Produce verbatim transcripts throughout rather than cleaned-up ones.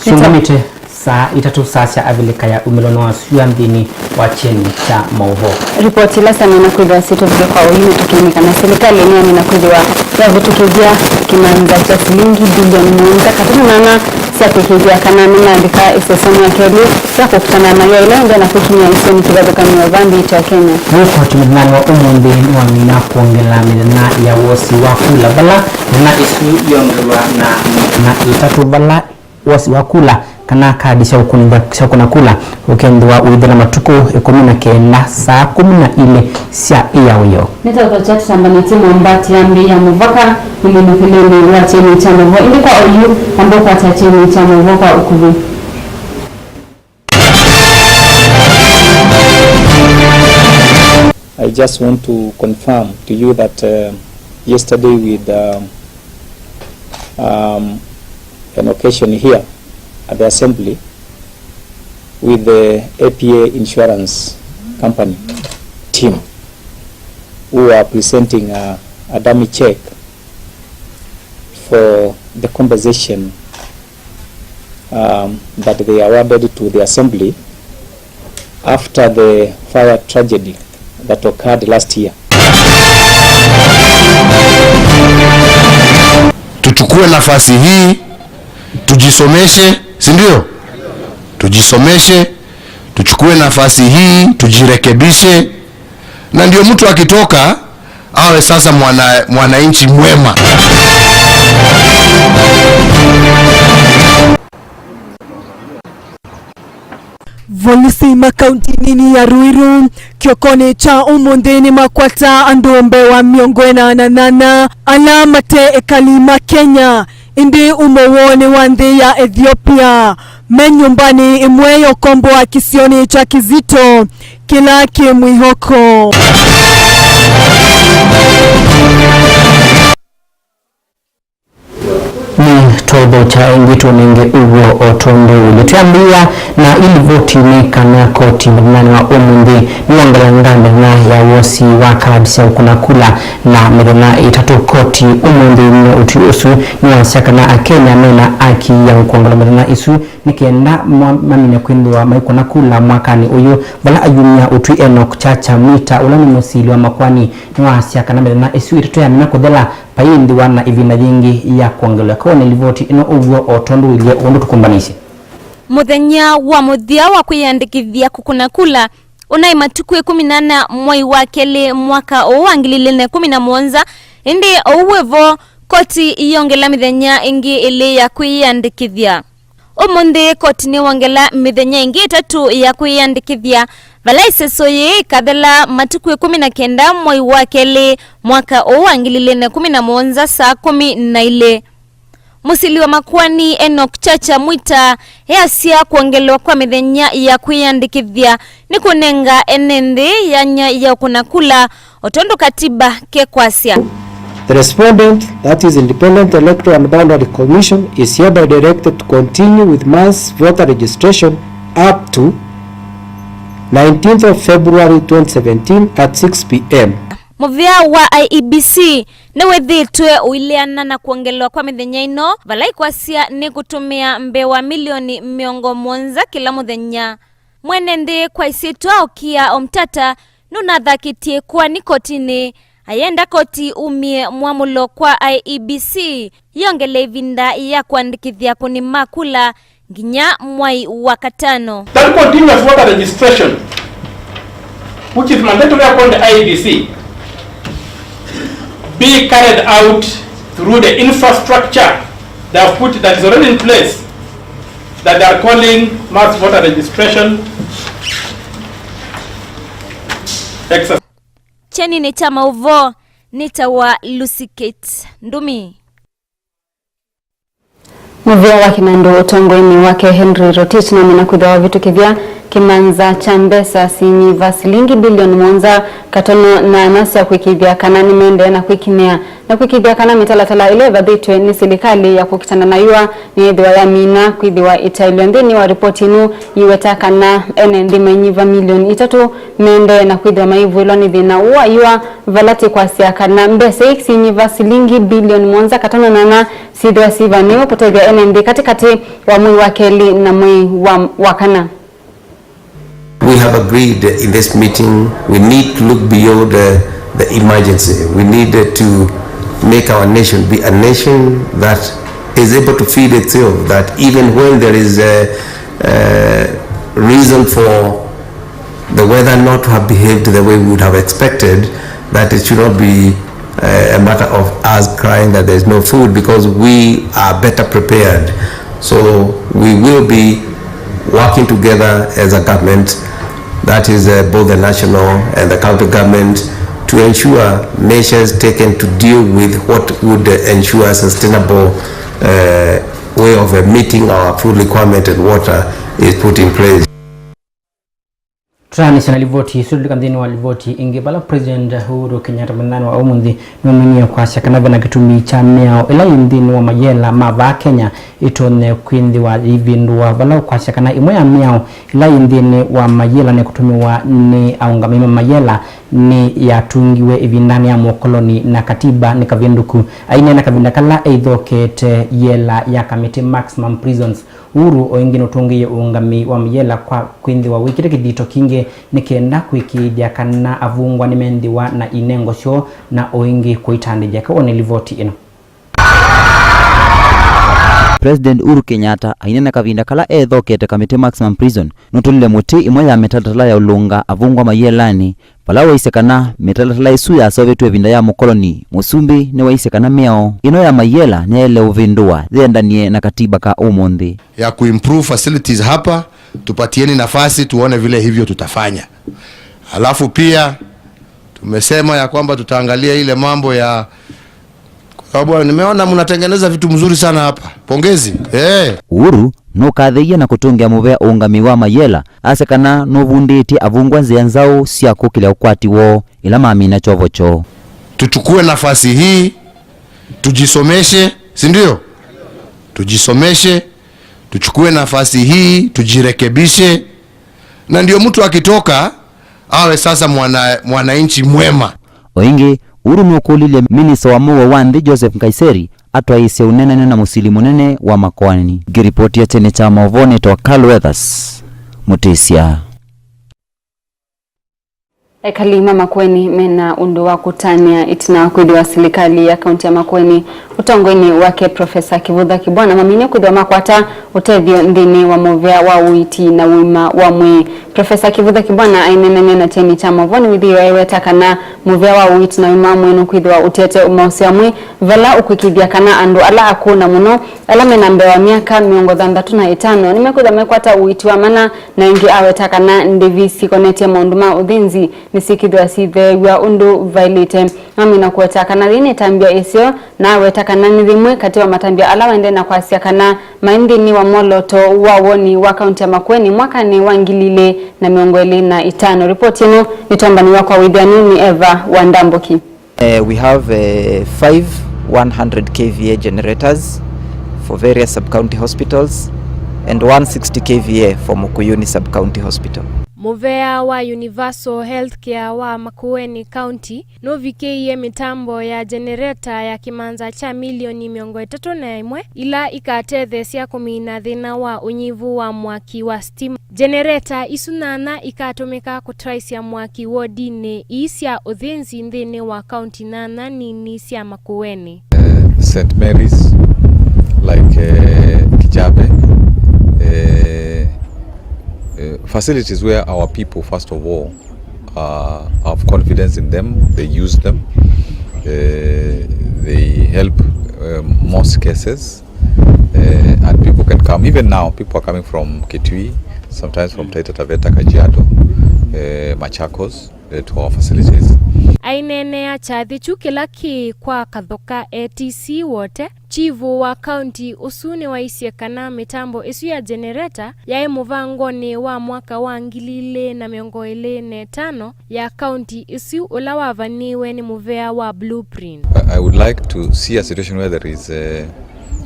Syũngamĩte saa itatũ, saa sya Avilika ya umĩlo nĩ wa syũa nthĩnĩ wa kyeni kya maũvoo. Ripoti ila syamina kwĩthĩwa syĩtũvike kwa ũyu nĩ tũkĩnĩ kana silikalĩ nĩyamina kwĩthĩwa yavĩtũkĩthya kĩmanza kya silingi bilioni mũonza katano na nana sya kũĩkĩĩthya kana nĩmalika ĩseso ya kelĩ ya kũkitana na maĩa ĩla ĩendee na kwĩkinyĩa isionĩ kĩvathũkany'o vaa nthĩ yitũ ya Kenya. Yu koti mũthenyanĩ wa ũmũnthĩ nĩwamina kwongela mĩthenya ya wosi wa kula vala mĩthenya ĩsu yongelwa na mĩthenya ĩtatũ vala wosi wa kula kana kadi sya ũkũnĩthya sya kũna kula ũkethĩwa ũithela matukũ ĩkũmi na kenda saa kũmi na ilĩ sya ĩyaũyo. Nĩ ta ũthokya tũtambanĩtye mambati ya mbei ya mũvaka mũminũkĩlĩnĩ wa kyeni kya maũvoo, ĩndĩ kwa oyu amba ũkwata kyeni kya maũvoo kwa ũkuvĩ. I just want to confirm to you that, uh, yesterday with, um, um, an occasion here at the assembly with the A P A insurance company team who are presenting a, a dummy check for the compensation, um, that they awarded to the assembly after the fire tragedy that occurred last year. Tuchukue nafasi hii, tujisomeshe, si ndio? Tujisomeshe, tuchukue nafasi hii, tujirekebishe. Na ndio mtu akitoka, awe sasa mwana-, mwananchi mwema. Volisi makaunti nini ya Ruiru kĩokonĩ kya ũmũnthĩ nĩmakwata andũ mbee wa mĩongo ĩna na nana ala mate ekali ma Kenya, ĩndĩ ũmwe woo nĩ wa nthĩ ya Ethiopia. Me nyũmbanĩ ĩmwe ya ũkomboa kĩsionĩ kya Kizito kĩla kĩ mwĩhoko. Nĩ twaĩthokya ĩngĩ tũnenge ũw'o o tondũ ũlĩ twĩambĩĩa na ilivoti nĩ kana koti mũthenyanĩ wa ũmũnthĩ nĩwongelanga mĩthenya ya wosi wa kadi sya ũkũna kula na mĩthenya ĩtatũ. Koti ũmũnthĩ nĩ ũtwi ũsu nĩwasya kana Akenya mena aki ya kwongela mĩthenya ĩsu nĩ kenda ma-, mamine kwĩthĩwa maikũna kula mwakanĩ ũyũ. Vala ayumya ũtwi Enoch Chacha Mwita, ũla nĩ mũsili wa makoani, nĩwasya kana mĩthenya ĩsu ĩtatũ yamina kũthela, vaĩ nthĩwa na ĩvinda yĩngĩ ya kwongelwa. Kawone livoti ĩno ũw'o o tondũ ũilyĩ ũndũ tũkũmbanĩsye. Mũthenya wa mũthya wa kwĩyandĩkĩthya kũkũna kula ũnaĩ matukũ ĩkũmi na ana mwai wa kelĩ mwaka ũũ wa ngili ilĩ na ĩkũmi na mũonza, ĩndĩ ũu wĩvo, koti iyongela mĩthenya ĩngĩ ĩlĩ ya kwĩyandĩkĩthya. Ũmũnthĩ, koti nĩwongela mĩthenya ĩngĩ ĩtatũ ya kwĩyandĩkĩthya, vala ĩseso yĩĩ ĩkathela matukũ ĩkũmi na kenda mwai wa kelĩ mwaka ũũ wa ngili ilĩ na ĩkũmi na mũonza saa kũmi na ilĩ. Mũsili wa makoani Enoch Chacha Mwita easya kwongelwa kwa mĩthenya ya kwĩyandĩkĩthya nĩ kũnenga ene nthĩ yanya ya ũkũna kula, o tondũ katiba kekwasya. The respondent, that is Independent Electoral and Boundary Commission, is hereby directed to continue with mass voter registration up to nineteenth of February twenty seventeen at six p m. Mũvĩa wa I E B C nĩwĩthĩĩtwe ũileana na kwongelwa kwa mĩthenya ĩno, vala ĩkwasya nĩ kũtũmĩa mbee wa milioni mĩongo mũonza kĩla mũthenya. Mwene nthĩ kwa ĩsyĩtwa Okia Omtata nũnathakĩtye ĩkoani kotinĩ, ayenda koti umie mwamũlo kwa I E B C yongele ĩvinda ya kũandĩkĩthya akũni ma kula nginya mwai wa katano. That continuous voter registration, which is mandatory according to I E B C, be carried out through the infrastructure they have put that is already in place that they are calling mass voter registration exercise. Kyeninĩ kya maũvoo nĩtawa Lucy Kate Ndumi. Mũvĩa wa kĩmandũ ũtongoinĩ wake Henry Rotich nĩwamina kwĩthĩwa wavĩtũkĩthya kĩmanza kya mbesa sinyĩva silingi bilioni mũonza katano na ana sya kũĩkĩĩthya kana nĩmaendee na kwĩkinyĩa Na kwĩkĩĩthya kana mĩtalatala ĩla ĩvathĩtw'e nĩ silikalĩ ya kũkitana na yũa nĩyĩthĩwa yamina kwĩthĩwa ĩtaĩlw'a. Nthĩnĩ wa ripoti ĩno, yĩweta kana ene nthĩ mainyiva milioni itatũ mendee na kwĩthĩwa maivũĩlwa nĩ thĩna ũũ wa yũa, vala tĩkwasya kana mbesa ii syĩnyiva silingi bilioni mũonza katono nana syĩthĩwa syĩvanĩwe kũtethya ene nthĩ katĩkatĩ wa mwei wa kelĩ na mwei wa, wa kana. We have agreed in this meeting we need to look beyond uh, the emergency. We need uh, to make our nation be a nation that is able to feed itself, that even when there is a, a reason for the weather not to have behaved the way we would have expected, that it should not be uh, a matter of us crying that there is no food, because we are better prepared. So we will be working together as a government, that is uh, both the national and the county government, to ensure measures taken to deal with what would uh, ensure a sustainable uh, way of uh, meeting our food requirement and water is put in place. Tũtaanĩsya na livoti isu, tũlika nthĩnĩ wa livoti ĩngĩ, vala President Uhuru Kenyatta mũthenyanĩ wa ũmũnthĩ nĩwaminie kwasya kana vena kĩtumi kya mĩao ĩla yĩ nthĩnĩ wa mayela ma vaa Kenya ĩtonye kwĩthĩwa yĩivĩndũa, vala ũkwasya kana ĩmwe ya mĩao ĩla yĩ nthĩnĩ wa mayela nĩ kũtũmĩwa nĩ aũngamĩi ma mayela nĩ yatungiwe ĩvindanĩ ya mũkoloni, na katiba nĩ kavĩndũku. Aineena kavinda kala eithokete yela ya Kamiti Maximum Prisons, Uhuru o ĩngĩ nũtũngĩie ũũngamĩi wa mayela kwa kwĩthĩwa wĩkĩte kĩthito kingĩ nĩ kenda kũĩkĩĩthya kana avungwa nĩmenthĩwa na inengo syoo na o ĩngĩ kũitandĩthya. Kawone livoti ĩno. President Uhuru Kenyatta aineena kavinda kala eethokete Kamiti Maximum Prison nũtũlile mũtĩ ĩmwe ya mĩtalatala ya ũlũnga avungwa mayelanĩ, vala waisye kana mĩtalatala ĩsu yaseũvĩtw'e ĩvinda ya mũkoloni, mũsumbĩ nĩwaisye kana mĩao ĩno ya mayela nĩyaĩle ũvĩndũwa yĩendanie na katiba ka ũmũnthĩ. Ya kuimprove facilities hapa, tupatieni nafasi tuone vile hivyo tutafanya. Alafu pia tumesema ya kwamba tutaangalia ile mambo ya, kwa sababu nimeona mnatengeneza vitu mzuri sana hapa. Pongezi. Eh. Uhuru nũkathĩie na kũtũngĩa mũvea ũũngamĩi wa mayela, asya kana nũvundĩtye avungwa nzĩa nzaũ sya kũkĩlya ũkwati woo ĩla mamina kyovo kyoo. Tuchukue nafasi hii, tujisomeshe, si ndio? Tujisomeshe, tuchukue nafasi hii, tujirekebishe. Na ndio mtu akitoka, awe sasa mwana-, mwananchi mwema. O ĩngĩ, Uhuru nũkũlilye minista wa mũuo wa nthĩ Joseph Nkaissery atwaĩĩsye ũneenany'a na mũsili mũnene wa makoani. Ngĩripotia kyeni kya maũvoo nĩtawa Carl Weathers Mũtĩsya. Ekali ma Makueni mena ũndũ wa kũtanĩa ĩtina wa kwĩthĩwa silikalĩ ya kaunti ya Makueni ũtongoinĩ wake Profesa Kivutha Kibwana maminie kwĩthĩwa makwata ũtethyo nthĩnĩ wa mũvea wa ũiiti na ũima wa mwĩĩ. Profesa Kivutha Kibwana aineenany'a na kyeni kya maũvoo nĩwĩthĩiwe aiweta kana mũvea wa ũiiti na ũima wa mwĩĩ nũkwĩthĩwa ũtete ũmaũseo wa mwĩĩ, vala ũkwĩkĩĩthya kana andũ ala akũũ na mũno ala mena mbee wa myaka mĩongo thanthatũ na ĩtano nĩmekwĩthwa mekwata ũiiti wa mana, na ĩngĩ aweta kana ndĩvi sikonetye maũndũ ma ũthĩnzi nĩsyĩkĩthĩwa sitheew'a ũndũ vaĩlĩte. Amina kũweta kana yĩĩ nĩ ĩtambya ĩseo, na aweta kana nĩ yĩmwe katĩ wa matambya ala waendee na kwasya kana maĩ nthĩnĩ wa mwolooto wa woni wa kaunti ya Makueni mwakanĩ wa ngili ilĩ na mĩongo ĩlĩ na ĩtano. Ripoti ĩno nĩtwambanĩw'a kwa wĩthĩanu nĩ Eva wa Ndambuki. Uh, we have uh, five one hundred K V A generators for various sub-county hospitals and one sixty K V A for Mukuyuni sub-county hospital. Mũvea wa Universal Healthcare wa Makueni County nũvikĩie mĩtambo ya jenereta ya kĩmanza kya milioni mĩongo ĩtatũ na ĩmwe ila ikatetheesya kũmina thĩna wa ũnyivu wa mwaki wa stima. Jenereta isu nyanya ikatũmĩka kũtwaĩsya mwaki wodinĩ ii sya ũthĩnzi nthĩnĩ wa kaunti nyanya nini sya Makueni. Saint Mary's, like uh, Kijabe, uh, uh, facilities where our people first of all uh, have confidence in them, they use them, uh, they help uh, most cases. Uh, and people can come. Even now, people are coming from Kitui, sometimes from Taita Taveta, Kajiado, uh, Machakos, to our facilities. Aineenea kyathĩ kyu kĩla kĩ kwa Kathoka A T C Wote, chivu wa kaunti ũsu nĩwaisye kana mĩtambo ĩsu ya generator yaĩ mũvangonĩ wa mwaka wa ngili ilĩ na mĩongo ĩlĩ na ĩtano ya kaunti ĩsu ũla wavaniwe nĩ mũvea wa Blueprint. I I would like to see a situation where there is uh,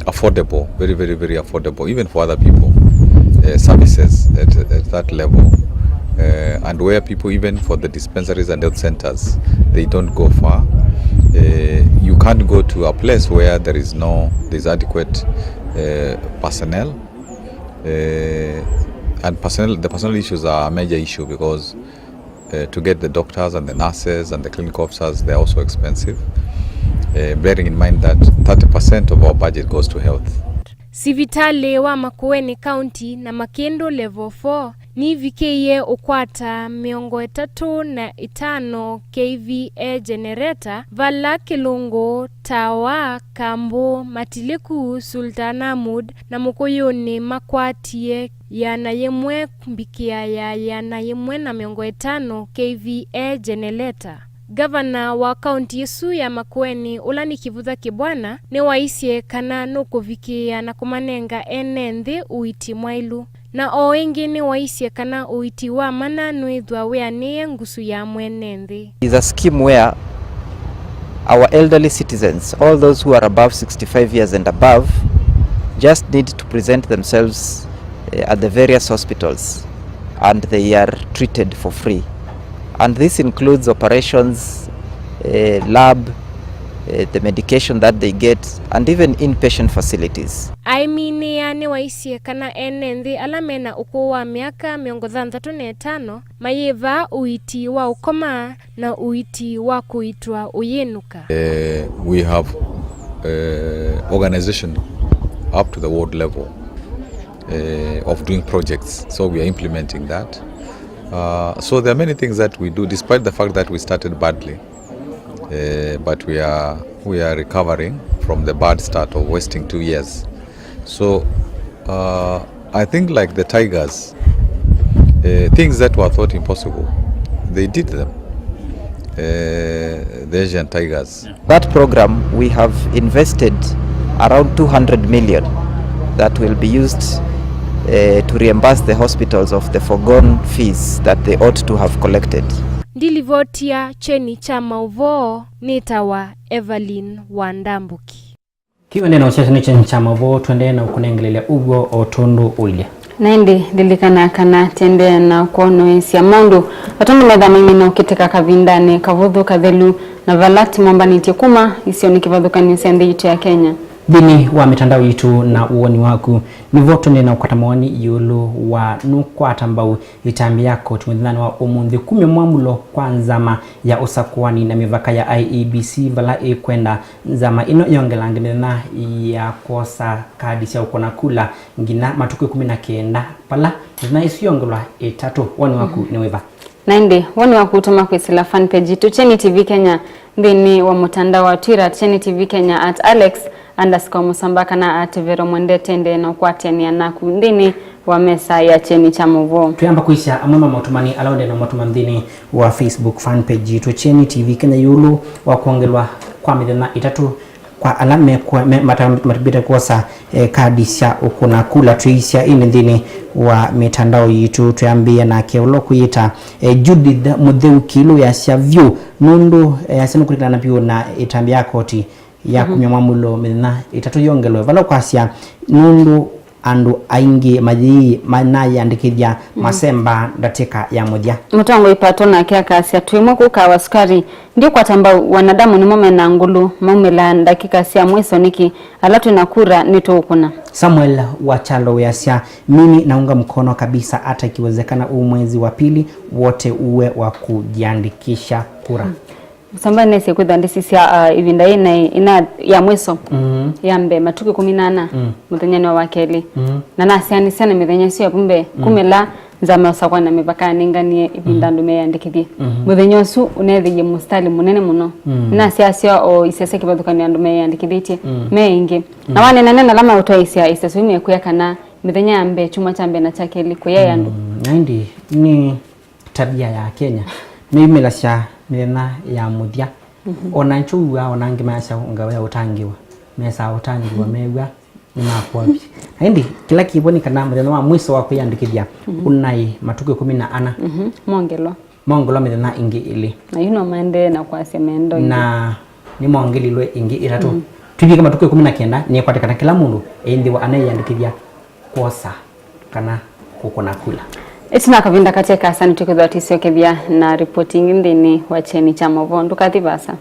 affordable, very, very, very affordable, even for other people, uh, services at, at that level. Uh, and where people, even for the dispensaries and health centers, they don't go far. Uh, you can't go to a place where there is no, there's adequate uh, personnel. Uh, and personnel, the personnel issues are a major issue because uh, to get the doctors and the nurses and the clinical officers, they're also expensive. Uh, bearing in mind that thirty percent of our budget goes to health. Sivitalĩ wa Makueni County na Makĩndũ Level four nĩvikĩie ũkwata mĩongo ĩtatũ na ĩtano K V A generator, vala Kĩlũngũ, Tawa, Kambũ, Matilĩku, Sultan Ahmud na Mũkũyũnĩ makwatie ĩana yĩmwe mbikĩa ya ĩana yĩmwe na mĩongo ĩtano K V A generator. Ngavana wa kaunti ĩsu ya Makueni, ũla nĩ Kivutha Kibwana, nĩwaisye kana nũkũvikĩĩa na kũmanenga ene nthĩ ũiiti mwaĩlu. Na o ĩngĩ nĩwaisye kana ũiiti wa mana nũĩthwa wĩanĩe ngusu ya mwene nthĩ. Is a scheme where our elderly citizens, all those who are above sixty-five years and above, just need to present themselves eh, at the various hospitals and they are treated for free. And this includes operations, eh, lab, eh, the medication that they get, and even inpatient facilities. Aiminĩa nĩwaisye kana ene nthĩ ala mena ũkũũ wa myaka mĩongo thanthatũ na ĩtano mayĩvaa ũiiti wa ũkoma na ũiiti wa kũitwa ũyĩnũka. Uh, we have uh, organization up to the ward level uh, of doing projects, so we are implementing that. Uh, so there are many things that we do, despite the fact that we started badly, uh, but we are we are recovering from the bad start of wasting two years. So uh, I think, like the Tigers, uh, things that were thought impossible, they did them. Uh, the Asian Tigers. That program, we have invested around two hundred million that will be used uh, to reimburse the hospitals of the foregone fees that they ought to have collected. Ndilivotia kyeni kya maũvoo nĩtawa Evelyn Wandambuki. Kĩw'e ndĩ na ũsyasyo nĩ kyeni kya maũvoo, tũendee na ũkũnengelelya ũw'o o tondũ ũilye. Na ĩndĩ lilikana kana tũendee na kwonoesya maũndũ o tondũ metha maimina ũkĩtĩka kavindanĩ kavũthũ kathelu na vala tũmombanĩtye kuma isionĩ kĩvathũkany'o sya nthĩ yitũ ya Kenya. Nthĩnĩ wa mĩtandao yitũ na woni waku, nĩvo tũendee na ũkwata mawoni ĩũlũ wa nũkwata mbau ĩtambya ya koti mũthenyanĩ wa ũmũnthĩ kumya mwamũlo kwa nzama ya ũsakũani na mĩvaka ya I E B C vala ĩkwenda nzama ĩno yongelange mĩthenya ya kwosa kadi sya ũkũna kula nginya matukũ ĩkũmi na kenda vala mĩthenya ĩsu yongelwa ĩtatũ. Woni waku nĩ wĩva? Na ĩndĩ, woni waku ũtũma kwĩsĩla fan page yitũ Kyeni T V Kenya nthĩnĩ wa mũtandao wa Twitter at Kyeni T V Kenya, at Alex underscore Musamba kana at Vero Mwendete. Ĩndĩ na ũkwatĩanĩa naku nthĩnĩ wa mesa ya Kyeni kya Maũvoo. Twĩamba kwĩsya amwe ma maũtũmani ala ũendee na ũmatũma nthĩnĩ wa Facebook fan page yitũ Kyeni T V Kenya ĩũlũ wa kwongelwa kwa mĩthenya ĩtatũ kwa ala mekwa-, me-, mata-, matambĩte kwosa, eh, kadi sya ũkũna kula. Twĩisya ĩndĩ nthĩnĩ wa mĩtandao yitũ, twĩambĩĩa nake ũla ũkwĩyĩta, eh, Judith Mũtheu Kĩlũ. Yasya vyũ nũndũ, eh, yasya nũkũlĩkana vyũ na ĩtambya ya koti ya kumya mwamũlo mĩthenya ĩtatũ yongelwe, vala ũkwasya nũndũ andũ aingĩ mayĩĩ manayĩandĩkĩthya masemba ndatĩka ya mũthya. Mũtongoi Pato nake akasya, twĩmwe kũkawa sukari, ndiũkwata mbau, wanadamu nĩmo mena ngũlũ, maumĩlaa ndakika sya mwiso nĩkĩ? Ala twĩna kura nĩtũũkũna. Samuel wa Kyalo wĩasya, mimi naunga mkono kabisa, hata ikiwezekana huu mwezi wa pili wote uwe wa kujiandikisha kura. Samba nĩnĩsĩ kwĩthwa ndĩsisya, uh, ĩvinda yĩna ĩna ya mwiso, mm, ya mbee, matukũ ĩkũmi na ana, mm, mũthenyanĩ wa wakelĩ. Mm. Na nasyaanĩsya na mĩthenya ĩsu ya vu mbee, mm, kumĩla nzama ya ũsakũani na mĩvaka yanenganie ĩvinda, mm, andũ meyĩandĩkĩthye. Mm. Mũthenya ũsu ũneethĩie mũsitalĩ mũnene mũno. Mm. Nĩnasyasya o isese kĩvathũkany'o andũ meyĩandĩkĩthĩtye, mm, me aingĩ. Mm. Na waneenanĩa na ala maũtwaĩĩsya isese ĩu mekwĩa kana mĩthenya ya mbee, kyumwa kya mbee na kya kelĩ, kũyaĩ andũ. Mm, na ĩndĩ nĩ tabia ya Kenya. Meyumĩlasya mĩthenya ya mũthya. Mhm. Ona nĩkyo wĩw'aa ona angĩ mayasya ngawa ya ũtangĩĩwa. Mesaa ũtangĩĩwa, mhm, mew'a nĩmakw'a vyũ. Na ĩndĩ kĩla kĩvo nĩ kana mũthenya wa mwiso wa kwĩyandĩkĩthya, mhm, ũnaĩ matukũ ĩkũmi na ana. Mhm. Mongelwa. Mongelwa mĩthenya ĩngĩ ĩlĩ. Na yu no maendee na kwasya mendo ĩngĩ. Na nĩmongelilwe ĩngĩ ĩtatũ. Mhm. Twĩvika matukũ ĩkũmi na kenda, nĩkwatĩkana kĩla mũndũ eĩnthĩwa aneeyandĩkĩthya kwosa kana kũkũna kula. Ĩtina kavinda katĩ kasa nĩtũkwĩthĩwa tũisyokethya na ripoti ĩngĩ nthĩnĩ wa kyeni kya maũvoo. Ndũkathi vaasa.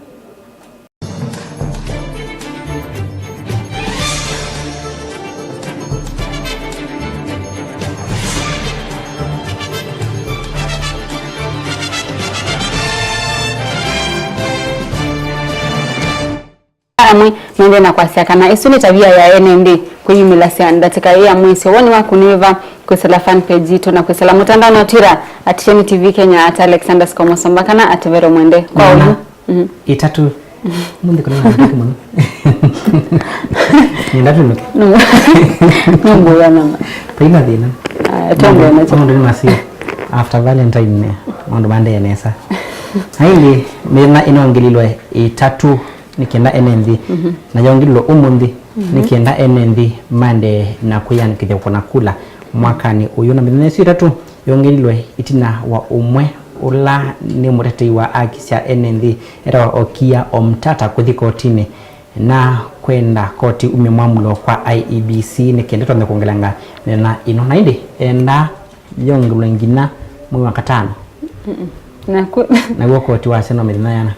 Amwe maendee na kwasya kana ĩsu nĩ tavia ya ene nthĩ kwĩyumĩlasya ndatĩka ĩĩ ya mwĩsyo. Woni waku nĩ wĩva? Kwĩsĩla fan page yitũ na kwĩsĩla mũtandaonĩ wa Twitter at Kyeni T V Kenya, at Alex underscore Musomba kana at Vero Mwende. Kwa ũyu. Mhm. Ĩtatũ. Mũnthĩ kũna na ndĩkĩ mũno. Nenda tũnũke. No. No mboya mama. Paina thĩna. Ah, tongo na. Maũndũ nĩ masio. After Valentine nĩ maũndũ maendee nesa. Aili mĩthenya ĩnongelilwe ĩtatũ nĩ kenda ene nthĩ. Mhm. Na yongelilwe ũmũnthĩ, mhm, nĩ kenda ene nthĩ maendee na kwĩyandĩkĩthya kũkũna kula mwakanĩ ũyũ. Na mĩthenya ĩsu ĩtatũ yongelilwe ĩtina wa ũmwe ũla nĩ mũtetei wa aki sya ene nthĩ etawa Okia Omtata kũthi kotinĩ na kwenda koti umye mwamũlo kwa I E B C nĩ kenda tonye kwongelanga mĩthenya ĩno. Na ĩndĩ enda yongelwe nginya mwei wa katano. Mm-mm. Naku- Naw'o koti wasya no mĩthenya yana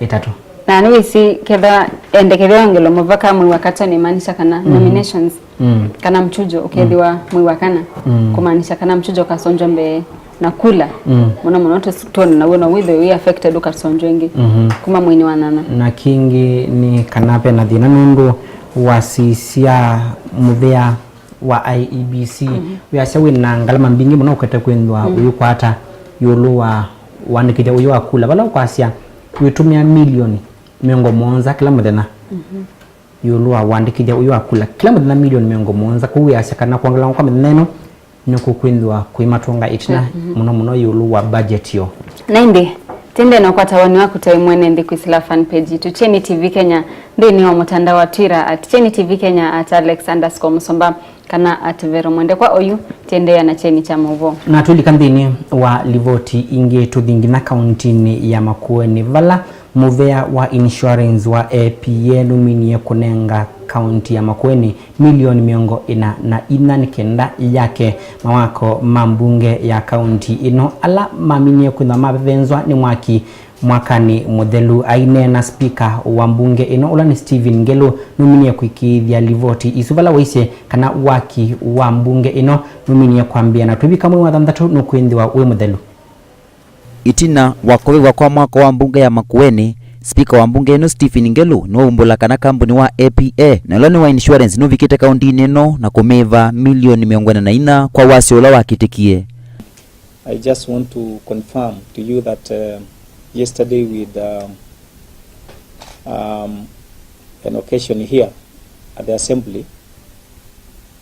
ĩtatũ. Na nĩwĩsĩ kethwa endekethya yongelwa mũvaka mwei wa katano, imaanisha kana, mhm, nominations, mm, kana mchujo ũkethĩwa, mm, mwei wa kana, mm, kumaanisha kana mchujo kasonjwa mbee na kula. Mm. Mũno mũno tũs-, tuone naw'o no wĩthwe wĩ affected ũkasonjwa ĩngĩ, mhm, kuma mweinĩ wa nyanya. Na kĩngĩ nĩ kana ve na thĩna nũndũ wasisya mũvea wa I E B C, mhm, wĩasya wĩ na ngalama mbingĩ mũno ũkete kwĩthĩwa, mhm, ũyĩkwata ĩũlũ wa ũandĩkĩthya ũyũ wa kula, vala ũkwasya wĩtũmĩa milioni mĩongo mũonza kĩla mũthenya, mhm, ĩũlũ wa ũandĩkĩthya ũyũ wa kula kĩla mũthenya, milioni mĩongo mũonza. Kwoou wĩasya kana kwongelanga kwa mĩthenya ĩno nĩkũkwĩthĩwa kwĩ matũnga ĩtina, mhm, mũno mũno ĩũlũ wa budget yo. Na ĩndĩ, tĩendee na ũkwata woni waku ta ĩ mwene nthĩ kwĩsĩla fan page yitũ, Kyeni T V Kenya, nthĩnĩ wa mũtandao wa Twitter at Kyeni T V Kenya, at Alex underscore Musomba, kana at Vero Mwende. Kwa oyu, tĩendeea na kyeni kya maũvoo. Na twĩlika nthĩnĩ wa livoti ingĩ, tũthi nginya kauntinĩ ya Makueni, vala mũvea wa insurance wa A P A nũminie kũnenga kaunti ya Makueni milioni mĩongo ĩna na inya nĩ kenda yake mawako ma mbunge ya kaunti ĩno, ala maminie kwĩthwa mavevenzwa nĩ mwaki mwakanĩ mũthelu. Aineena spika wa mbunge ĩno, ũla nĩ Stephen Ngelu, nũminie kũĩkĩĩthya livoti isu vala waisye kana waki wa mbunge ĩno nũminie kwambĩĩa na twĩvika mwei wa thanthatũ nũkwĩthĩwa wĩ mũthelu. Ĩtina wa kũvĩvw'a kwa mwako wa mbunge ya Makueni, spika wa mbunge ĩno Stephen Ngelu nĩwaumbũla kana kambuni wa A P A na ũla nĩ wa insurance nũvikĩte kauntinĩ ĩno na kũmĩva milioni mĩongo ĩna na inya kwa wasyo ũla wakĩtĩkie. I just want to confirm to you that, uh, yesterday with, um, um, an occasion here at the assembly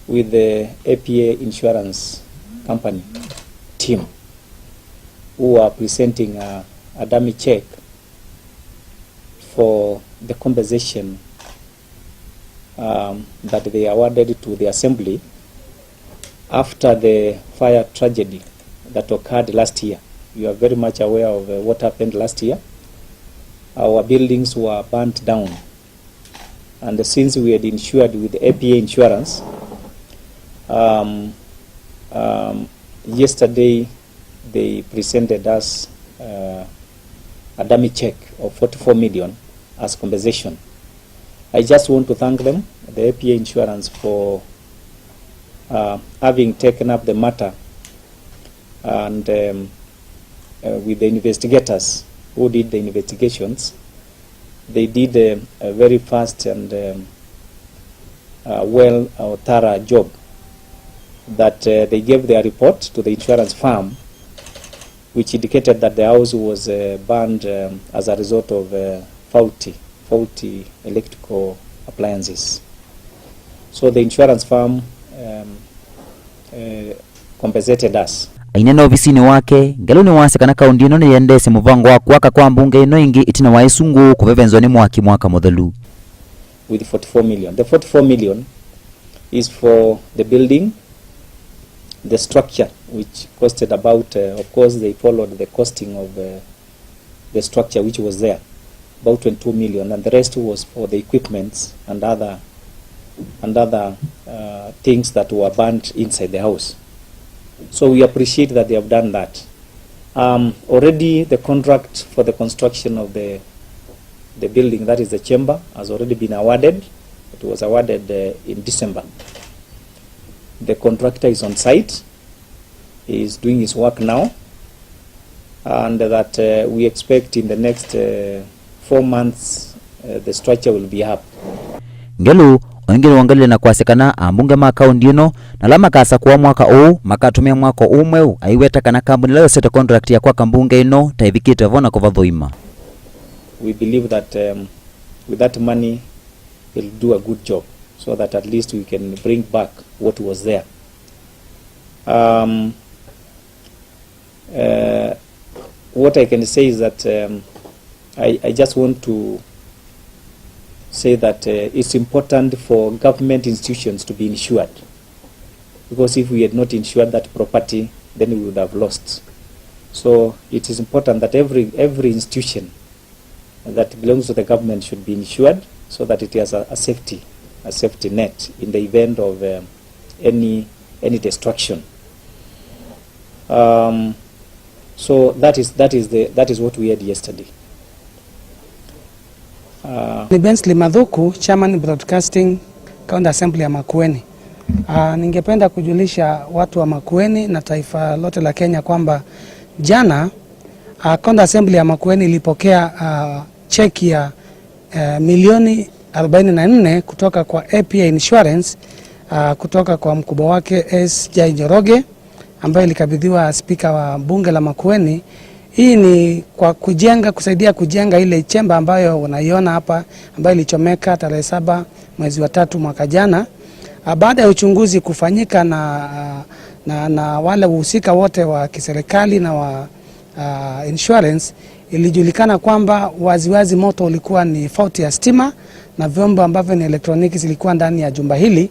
with the A P A insurance company team who are presenting a, a dummy check for the compensation, um, that they awarded to the assembly after the fire tragedy that occurred last year. You are very much aware of, uh, what happened last year. Our buildings were burnt down. And since we had insured with A P A insurance, um, um, yesterday they presented us, uh, a dummy check of forty-four million as compensation. I just want to thank them, the A P A insurance, for, uh, having taken up the matter and, um, uh, with the investigators who did the investigations, they did a, a very fast and, um, uh, well or thorough job that, uh, they gave their report to the insurance firm, which indicated that the house was, uh, burned, um, as a result of, uh, faulty, faulty electrical appliances. So the insurance firm, um, uh, compensated us. Aineena ovisinĩ wake, Ngelu nĩwasya kana kaũndi ĩno nĩyendeesye mũvango wa kwaka kwa mbunge ĩno ĩngĩ ĩtina wa ĩsu ngũũ kũvevenzwa nĩ mwaki mwaka mũthelu. With forty-four million. The forty-four million is for the building, the structure, which costed about, uh, of course, they followed the costing of, uh, the structure which was there, about twenty-two million, and the rest was for the equipments and other, and other, uh, things that were burned inside the house. So we appreciate that they have done that. Um, already the contract for the construction of the, the building, that is the chamber, has already been awarded. It was awarded, uh, in December. The contractor is on site. He is doing his work now, and that, uh, we expect in the next, uh, four months, uh, the structure will be up. Ngelu o ĩngĩ nĩwongelile na kwasya kana ambunge ma kaũndi ĩno na ala makasakũwa mwaka ũũ makatũmĩa mwako ũũ mweũ, aiweta kana kambuni ĩla yosete contract ya kwaka mbunge ĩno ta ĩvikĩte vo na kũvathũima. We believe that, um, with that money, we'll do a good job so that at least we can bring back what was there. Um, uh, what I can say is that, um, I, I just want to say that, uh, it's important for government institutions to be insured, because if we had not insured that property, then we would have lost. So it is important that every, every institution that belongs to the government should be insured so that it has a, a safety, a safety net in the event of, um, any, any destruction. Um, so that is, that is the, that is what we had yesterday. Uh, Ni Bensley Mathuku, Chairman Broadcasting, County Assembly ya Makueni. Ah, ningependa kujulisha watu wa Makueni na taifa lote la Kenya kwamba jana, ah, County Assembly ya Makueni ilipokea, ah, cheki ya, eh, milioni arobaini na nne kutoka kwa A P A Insurance, ah, kutoka kwa mkubwa wake S J Njoroge, ambayo ilikabidhiwa spika wa bunge la Makueni. Hii ni kwa kujenga, kusaidia kujenga ile chemba ambayo unaiona hapa, ambayo ilichomeka tarehe saba mwezi wa tatu mwaka jana. Ah, baada ya uchunguzi kufanyika na, na, na wale wahusika wote wa kiserikali na wa, ah, insurance, ilijulikana kwamba waziwazi moto ulikuwa ni fault ya stima na vyombo ambavyo ni elektroniki zilikuwa ndani ya jumba hili,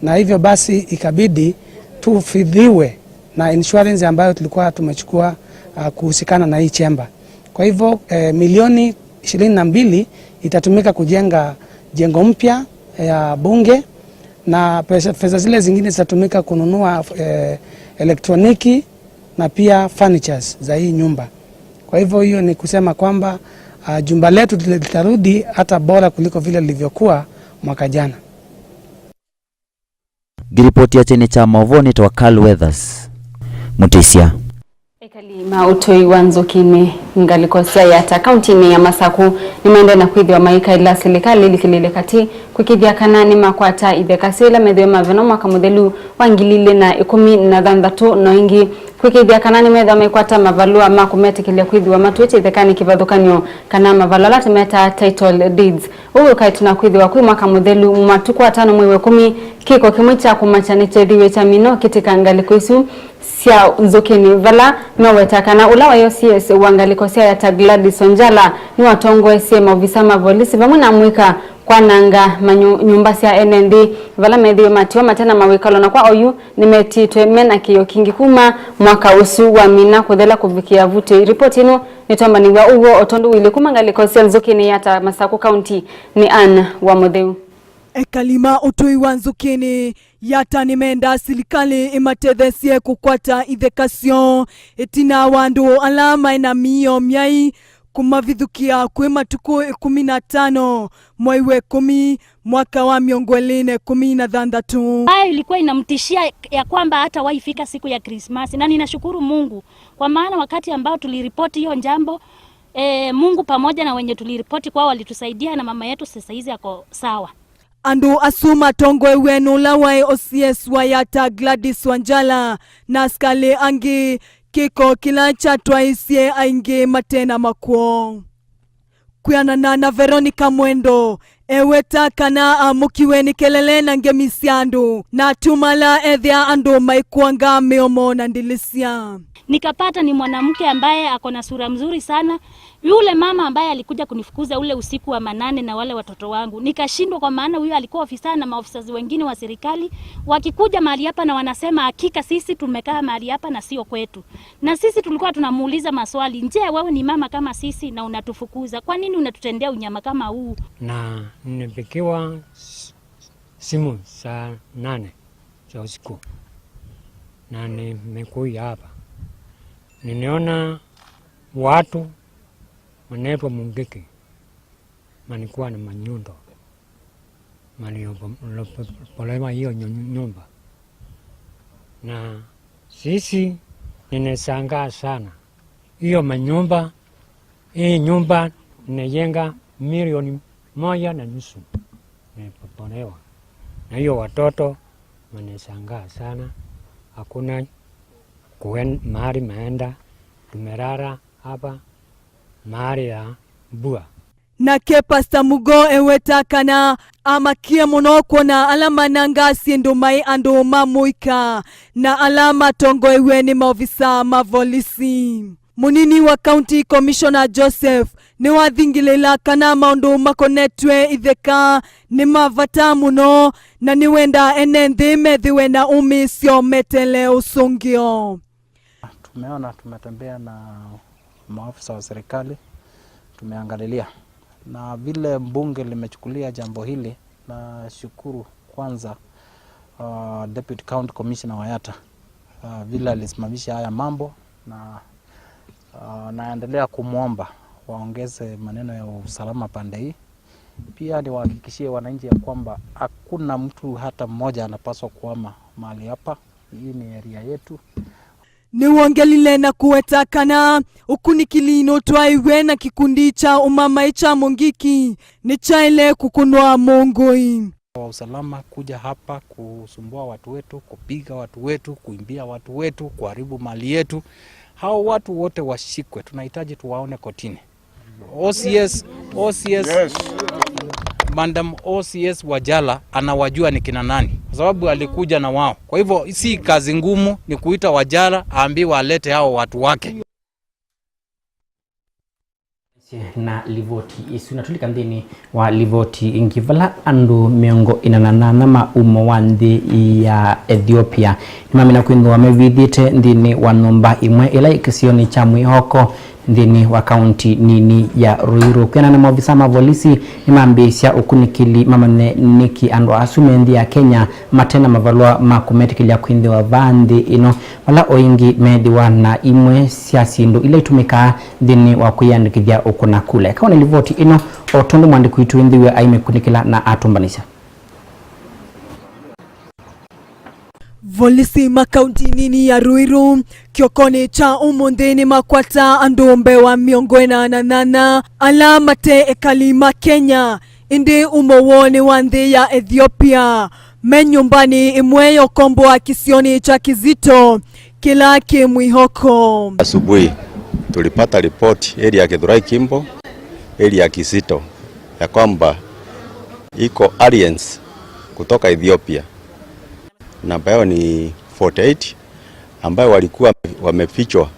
na hivyo basi ikabidi tufidhiwe na insurance ambayo tulikuwa tumechukua, ah, kuhusikana na hii chemba. Kwa hivyo, eh, milioni ishirini na mbili itatumika kujenga jengo mpya ya bunge, na pesa, pesa zile zingine zitatumika kununua, eh, elektroniki na pia furnitures za hii nyumba. Kwa hivyo hiyo ni kusema kwamba, ah, jumba letu litarudi hata bora kuliko vile lilivyokuwa mwaka jana. Ngiripoti ya kyeni kya maũvoo nĩtawa Carl Weathers Mũtĩsya. Ekali ma ũtũi wa Nzũkĩnĩ, ngalĩko sya Yatta kauntinĩ ya Masakũ nĩmaendee na kwĩthĩwa maikaĩla silikalĩ ĩlikĩlĩĩle katĩ kwĩkĩĩthya kana nĩmakwata itheka syoo ila methĩwe mavena mwaka mũthelu wa ngili ilĩ na ĩkũmi na thanthatũ, na ĩngĩ kwĩkĩĩthya kana nĩmethĩwa maikwata mavalũa ma kũmetĩkĩlya kwĩthĩwa matwĩtye ithekanĩ kĩvathũkany'o, kana mavalũa ala tũmetaa title deeds. Ũu wĩkaĩtwe na kwĩthĩwa kwĩ mwaka mũthelu, matukũ atano mwei wa ĩkũmi, kĩko kĩmwe kya kũmakya nĩkyeethĩiwe kyamina ũkĩtĩka ngalĩko isu sya Nzũkĩnĩ, vala meweta kana ũla waĩ O C S wa ngalĩko sya Yatta Gladys Wanjala nĩwatongoesye maovisa ma volisi vamwe na amũika kwananga manyu-, nyũmba sya ene nthĩ vala methĩwe matiwa mate na mawĩkalo, na kwa oyu nĩmetĩtwe me na kĩĩo kingĩ kuma mwaka ũsu wamina kũthela kũvikĩa vutĩ. Ripoti ĩno nĩtwambanĩw'a ũw'o o tondũ ũilyĩ kuma ngalĩko sya Nzũkĩnĩ Yatta Masakũ County nĩ Anne wa Mũtheu. Ekali ma ũtũi wa Nzũkĩnĩ Yatta nĩmendaa silikalĩ ĩmatetheesye kũkwata itheka syoo ĩtina wa andũ ala maĩ na mĩio myai kũmavithũkĩa kwĩ matukũ ĩkũmi na atano mwai wa ĩkũmi mwaka wa mĩongo ĩlĩ na ĩkũmi na thanthatũ. Ambayo ilikuwa inamtishia ya kwamba hatawahi fika siku ya Krismasi. Na ninashukuru Mungu kwa maana wakati ambao tuliripoti hiyo jambo, eh, Mungu pamoja na wenye tuliripoti kwao walitusaidia na mama yetu sasa hizi ako sawa. Andũ asu matongoew'e nĩ ũla waĩ O C S wa Yatta Gladys Wanjala na asikalĩ angĩ, kĩko kĩla kyatwaĩisye aingĩ mate na makw'ũ. Kwĩanana na Veronica Mwendo, Eweta kana amũkiwe nĩ kelele na ngemi sya andũ, na atumala ethĩa andũ maikuanga mĩomo na ndĩlĩsya. Nikapata ni mwanamke ambaye ako na sura mzuri sana. Yule mama ambaye alikuja kunifukuza ule usiku wa manane na wale watoto wangu, nikashindwa, kwa maana huyo alikuwa ofisa na maofisa wengine wa serikali wakikuja mahali hapa na wanasema, "Hakika sisi tumekaa mahali hapa na sio kwetu." Na sisi tulikuwa tunamuuliza maswali, "Je, wewe ni mama kama sisi na unatufukuza? Kwa nini unatutendea unyama kama huu?" Na nimepigiwa s-, simu saa nane za usiku, na nimekuja hapa. Ninaona watu wanaitwa Mungiki, walikuwa na manyundo, waliopolewa hiyo nyu-, nyumba. Na sisi, ninashangaa sana. Hiyo manyumba, hii nyumba ninajenga milioni moja na nusu, imebomolewa. Na hiyo watoto wanashangaa sana. Hakuna kuen-, mahali maenda. Tumelala hapa mahali ya mbua. Nake Pastor Mugo eweta kana amakie mũno kwona ala manangaa syĩndũ maĩ andũ ma mũika na ala matongoew'e nĩ maovisa ma volisi. Mũnini wa County Commissioner Joseph nĩwathingĩlĩla kana maũndũ makonetw'e itheka nĩ ma vata mũno, na nĩwenda ene nthĩ methĩwe na ũmĩĩsyo metele ũsũngĩo. Tumeona, tumetembea na maafisa wa serikali, tumeangalilia. Na vile mbunge limechukulia jambo hili, nashukuru kwanza, uh, Deputy County Commissioner wa Yatta, uh, vile alisimamisha haya mambo, na, uh, naendelea kumwomba waongeze maneno ya usalama pande hii. Pia niwahakikishie wananchi ya kwamba hakuna mtu hata mmoja anapaswa kuhama mahali hapa. Hii ni area yetu. Nĩwongelile na kũweta kana ũkunĩkĩli nũtwaĩw'e na kĩkundi kya ũmamaĩ kya Mungiki nĩkyaĩle kũkũnwa mũngũĩ. Wa usalama kuja hapa kusumbua watu wetu, kupiga watu wetu, kuimbia watu wetu, kuharibu mali yetu. Hao watu wote washikwe, tunahitaji tuwaone kotini. O C S, O C S, yes. Madam O C S Wajala anawajua ni kina nani, kwa sababu alikuja na wao. Kwa hivyo, si kazi ngumu, ni kuita Wajala, aambiwe alete hao watu wake. Na livoti isu, na tulika nthĩnĩ wa livoti ĩngĩ, vala andũ mĩongo ĩna na nana ma umo wa nthĩ ya Ethiopia nĩmamina kwĩthĩwa mevithĩte nthĩnĩ wa nyũmba ĩmwe ĩla ĩ kĩsionĩ kya mwĩhoko nthĩnĩ wa kaunti nini ya Ruiru. Kwĩanana na maovisa ma volisi, nĩmambĩĩsya ũkunĩkĩli mamanye nĩkĩ andũ asu me nthĩ ya Kenya mate na mavalũa ma kũmetĩkĩlya kwĩthĩwa vaa nthĩ ĩno, vala o ĩngĩ methĩwa na imwe sya syĩndũ ila itũmĩkaa nthĩnĩ wa kwĩyandĩkĩthya ũkũna kula. Eka wone livoti ĩno, o tondũ mwandĩki witũ wĩ nthĩ wĩo aimĩkunĩkĩla na atũmbanĩsya. Volisi ma kaunti nini ya Ruiru kĩokonĩ kya ũmũnthĩ nĩmakwata andũ mbee wa mĩongo ĩna na nana ala mate ekali ma Kenya, ĩndĩ umo woo nĩ wa nthĩ ya Ethiopia, me nyũmbanĩ ĩmwe ya ũkomboa kĩsionĩ kya Kizito kĩla kĩ mwĩhoko. Asubuhi tulipata ripoti area ya Githurai Kimbo, area ya Kizito, ya kwamba iko aliens kutoka Ethiopia. Namba yao ni forty eight, ambayo walikuwa wamefichwa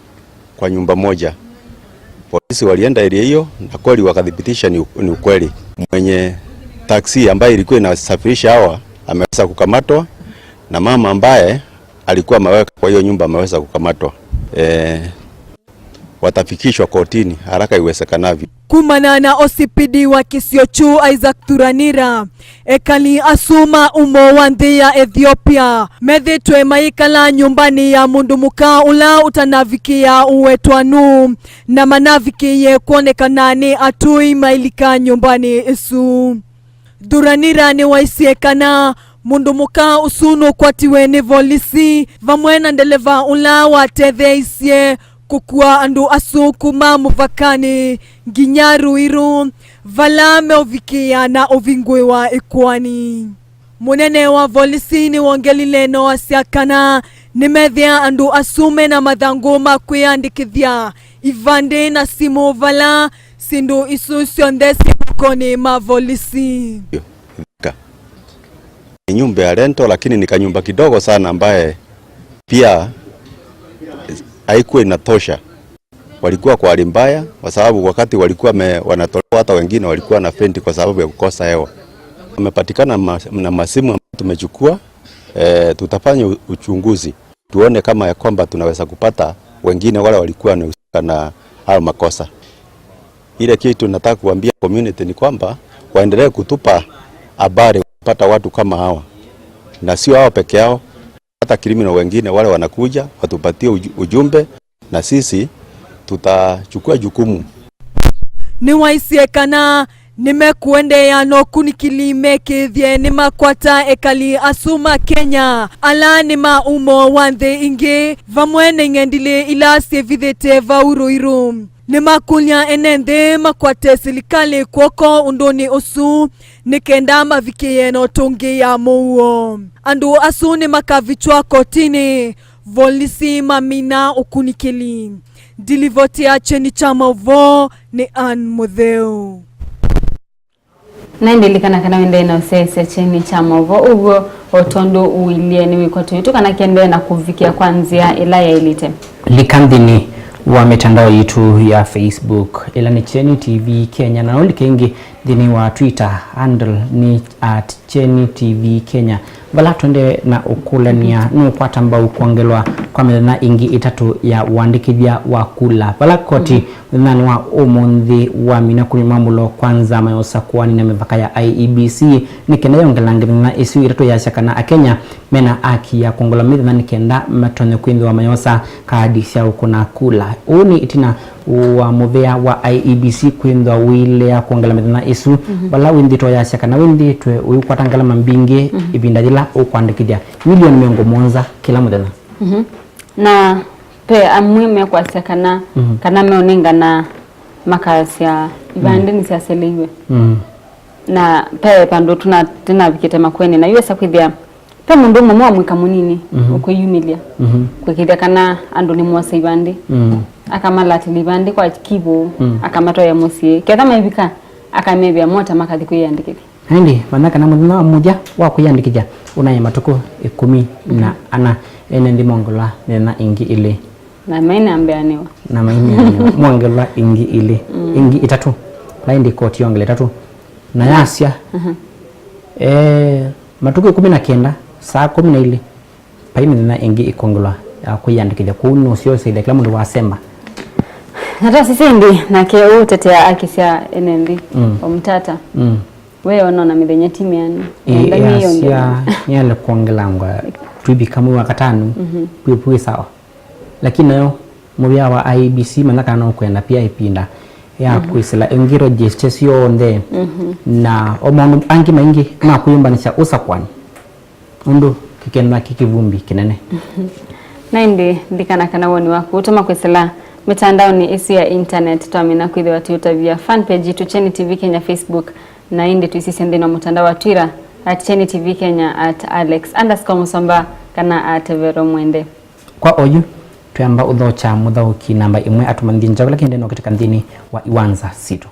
kwa nyumba moja. Polisi walienda area hiyo na kweli wakathibitisha ni u-, ni ukweli. Mwenye taxi ambaye ilikuwa inasafirisha hawa ameweza kukamatwa, na mama ambaye alikuwa ameweka kwa hiyo nyumba ameweza kukamatwa. Eh, watafikishwa kotini haraka iwezekanavyo. Kumana na O C P D wa kĩsio kyu Isaac Thuranira, ekali asu ma umo wa nthĩ ya Ethiopia methĩtwe maikala nyũmbanĩ ya mũndũ mũka ũla ũtanavikĩa ũwetwa nũũ, na manavikĩie kwonekana nĩ atũi mailika nyũmbanĩ ĩsu. Thuranira nĩwaisye kana mũndũ mũka ũsu nũkwatiwe nĩ volisi vamwe na ndeleva ũla watetheeisye kũkua andũ asu kuma mũvakanĩ nginya Ruiru, vala meũvikĩa na ũvingũĩwa ĩkoani. Mũnene wa volisi nĩwongelile na wasya kana nĩmethĩa andũ asu mena mathangũ ma kwĩyandĩkĩthya ivandĩ na simũ vala Syĩndũ isu syonthe syĩ mokonĩ ma volisi. Ni nyumba ya rental, lakini ni kanyumba kidogo sana ambaye pia haikuwa inatosha. Walikuwa kwa hali mbaya, kwa sababu wakati walikuwa me-, wanatolewa, hata wengine walikuwa na faint kwa sababu ya kukosa hewa. Wamepatikana ma-, na masimu ambayo tumechukua, eh, tutafanya u-, uchunguzi, tuone kama ya kwamba tunaweza kupata wengine wale walikuwa wanahusika na hayo makosa. Ile kitu nataka kuambia community ni kwamba waendelee kutupa habari, kupata watu kama hawa, na sio hao peke yao, hata criminal wengine wale wanakuja watupatie uju-, ujumbe, na sisi tutachukua jukumu. Nĩwaisye kana nĩmekũendeea na ũkunĩkĩli mekĩĩthye nĩmakwata ekali asu ma Kenya ala nĩ ma umo wa nthĩ ingĩ, vamwe na ing'endilĩ ila syĩvithĩte vau Ruiru. Nĩmakũlya ene nthĩ makwate silikalĩ kw'oko ũndũnĩ ũsu nĩ kenda mavikĩĩe na ũtũngĩĩa mũuo. Andũ asu nĩmakavĩtw'a kotinĩ, volisi mamina ũkunĩkĩli. Ndilivoti ya kyeni kya maũvoo nĩ Ann Mũtheu. Na ndilikana kana wendee na ũsyaĩĩsya kyeni kya maũvoo ũw'o o tondũ ũilyĩ nĩwĩkw'a tũitũ kana kĩendee na kũvikĩa kwa nzĩa ĩla yaĩlĩte. Lika nthĩnĩ wa mĩtandao yitũ ya Facebook, ĩla nĩ Kyeni T V Kenya, na ũlike ĩngĩ nthĩnĩ wa Twitter, handle nĩ at Kyeni T V Kenya, vala tũendee na ũkũlany'a nũkwata mbau kwongelwa kwa mĩthenya ĩngĩ ĩtatũ ya ũandĩkĩthya wa kula, vala koti mũthenyanĩ wa ũmũnthĩ wamina kũnyw'a mwamũlo kwa nzama ya ũsakũani na mĩvaka ya I E B C nĩ kenda yongelanga mĩthenya ĩsu ĩtatũ, yasya kana Akenya mena aki ya kwongela mĩthenya nĩ kenda matonye kwĩthĩwa mayosa kaadi sya ũkũna kula. Ũu nĩ ĩtina wa mũvĩa wa I E B C kwĩthĩwa ũilea kwongela mĩthenya ĩsu, vala wĩnthĩtwe yasya kana wĩnthĩtwe ũikwata ngalama mbingĩ ĩvinda yĩla ũkwandĩkĩthya milioni mĩongo mũonza kĩla mũthenya. Mhm. Na ve amwe mekwasya kana, mhm, kana meũnengana makasya ivandĩ nĩsyaseleiwe. Mm. Na ve vandũ tũna-, tũnavikĩte makwenĩ, na yu esa kwĩthĩa ve mũndũ ũmwe wa mwĩka mũnini, mhm, ũkwĩyumĩlya, mhm, kwĩkĩthya kana andũ nĩmosa ivandĩ. Mm. Akamalatĩlya ivandĩ kwa kivũ, mm, akamatwaĩa mũsyĩ. Ketha mevika, akamevĩa mota makathi kwĩyandĩkĩthya. Na ĩndĩ manya kana mũthenya wa mũthya wa kwĩyandĩkĩthya ũnaĩ matukũ ĩkũmi na ana, ene nthĩ mongolwa mĩthenya ĩngĩ ĩlĩ. Na maineambeanĩwa. Na maineanĩwa. Mongelwa ĩngĩ ĩlĩ, mm, ĩngĩ ĩtatũ. Na ĩndĩ koti yongela ĩtatũ. Na yasya, mhm, eh, matukũ ĩkũmi na kenda, saa kũmi na ilĩ, vai mĩthenya ĩngĩ ĩkongelwa ya kwĩyandĩkĩthya. Kwoou nũseo ũsĩthya kĩla mũndũ wasemba. Na twasisya ĩndĩ, nake ũũtetea akĩsya ene nthĩ, mm, o mũtata. Mm. We ona ona mĩthenya ti mĩanu. Ĩ, nenda nĩyongelwa. Yasya nĩyale kwongelangwa twĩvika mwei wa katano, mhm, kwĩ, kwĩ sawa. Lakini nayo mũvĩa wa I E B C manya kana no kwenda pia ĩvinda ya, mhm, kwĩsĩla ĩngĩ register syonthe, mhm, na o maũndũ angĩ maingĩ ma kwĩyũmbanĩsya ũsakũani. Ũndũ kĩkenda kĩ kĩvumbi kĩnene. Na ĩndĩ, lilikana kana woni waku ũtũma kwĩsĩla mĩtandaonĩ ĩsu ya internet, twamina kwĩthĩwa tũitavya fan page yitũ Kyeni T V Kenya Facebook, na ĩndĩ twĩsisye nthĩnĩ wa mũtandao wa Twitter at Kyeni T V Kenya, at Alex underscore Musomba, kana at Vero Mwende. Kwa oyu, twĩamba ũthokya mũthaũki namba ĩmwe atũmanyĩthye njaũ ĩla kĩendee na ũkĩtĩka nthĩnĩ wa iwanza sitũ.